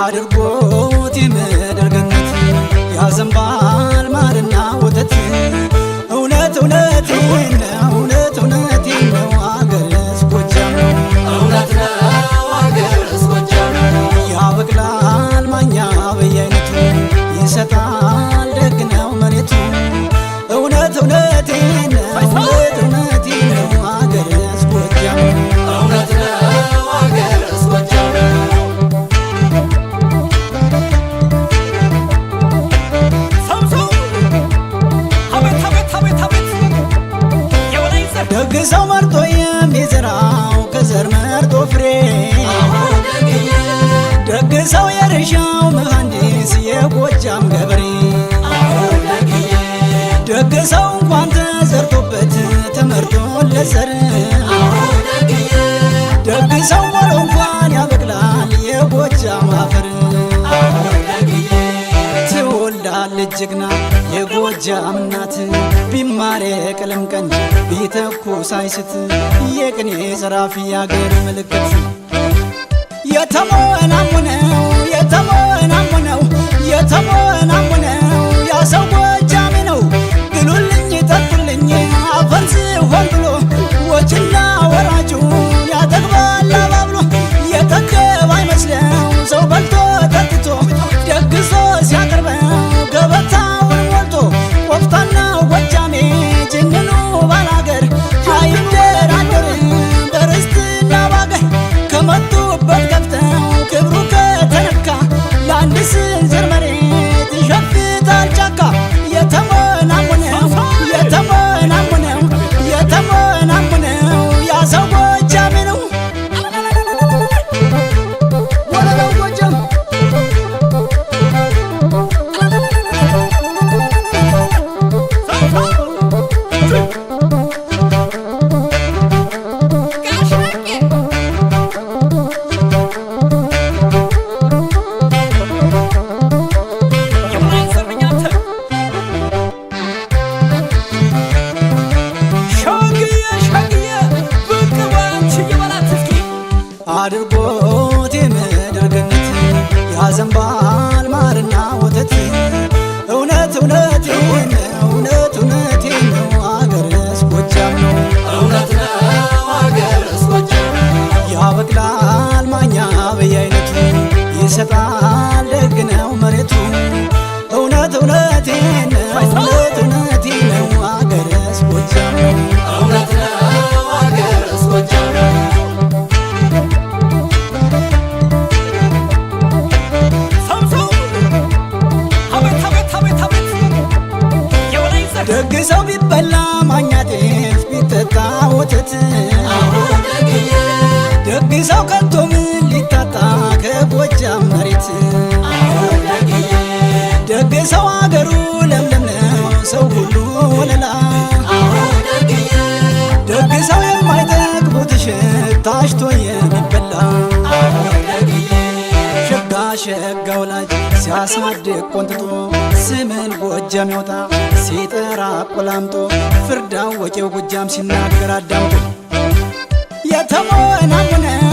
አድርጎት የምድር ገነት ያዘንባል ማርና ወተት። እውነት እውነቴን ነው፣ እውነት እውነቴን ነው፣ አገርስ ጎጃም ነው። እውነት ነው አገርስ ጎጃም ነው። ያበቅላል ማኛ በየአይነቱ፣ ይሰጣል ደግ ነው መሬቱ። እውነት እውነቴን ነው፣ እውነት እውነቴን ነው፣ አገርስ ጎጃም ነው። እውነት ነው አገርስ ጎጃም ነው። ደግ ሰው መርጦ የሚዘራው ከዘር መርጦ ፍሬ፣ ደግ ሰው የእርሻው መሐንዲስ የጎጃም ገበሬ። ደግ ሰው እንኳን ተዘርቶበት ተመርጦ ለዘር፣ ደግ ሰው ቆሎ እንኳን ያበቅላል የጎጃም አፈር። ትወልዳለች ጀግና የጎጃም እናት፣ ቢማር የቀለም ቀንድ ቢተኩስ አይስት፣ የቅኔ ዘራፊ የአገር ምልክት። የተሞናሙነው፣ የተሞናሙነው፣ የተሞናሙነው ያ ሰው ጎጃሜ ነው። ብሉልኝ ጠጡልኝ አፈር ዝሆን ብሎ ወጭና ወራጁ ያጠግባል አባብሎ። የጠገብ አይመስለው ሰው በልቶ ጠጥቶ፣ ደግሶ ሲያቀርበው ገበታውን ሞልቶ። ቆፍጣናው ጎጃሜ ጅንኑ ባላገር አይደራደርም በርስትና ባገር። ከመጡበት ገብተው ክብሩ ከተነካ ለአንድ ስንዝር መሬት ይሸፍታል ጫካ። የተሞናሙነው፣ የተሞናሙነው፣ የተሞናሙነው ያ ሰው ጎጃሜ ነው። ወለለው ጎጃም። አድርጎት የምድር ገነት ያዘንባል ማርና ወተት። እውነት እውነቴን ነው፣ እውነት እውነቴን ነው፣ አገርስ ጎጃም ነው። እውነት ነው አገርስ ጎጃም ነው። ያበቅላል ማኛ በየአይነቱ፣ ይሰጣል ደግ ነው መሬቱ። እውነት እውነቴን ነው፣ እውነት እውነቴን ነው፣ አገርስ ጎጃም ነው። እውነት ነው አገርስ ጎጃም ነው። ደግ ሰው ቢበላ ማኛ ጤፍ ቢጠጣ ወተት፣ ደግ ሰው ከቶ ምን ሊታጣ ከጎጃም መሬት? ደግ ሰው አገሩ ለምለም ነው ሰው ሁሉ ወለላ፣ ደግ ሰው የማይጠግቡት እሸት ታሽቶ የሚበላ። ሸጋ ሸጋ ወላጅ ሲያሳድግ ቆንጥጦ ስምን ጎጃም ያወጣ ሲጠራ ቆላምጦ፣ ፍርድ አወቂው ጎጃም ሲናገር አዳምጦ። የተሞናሙነው፣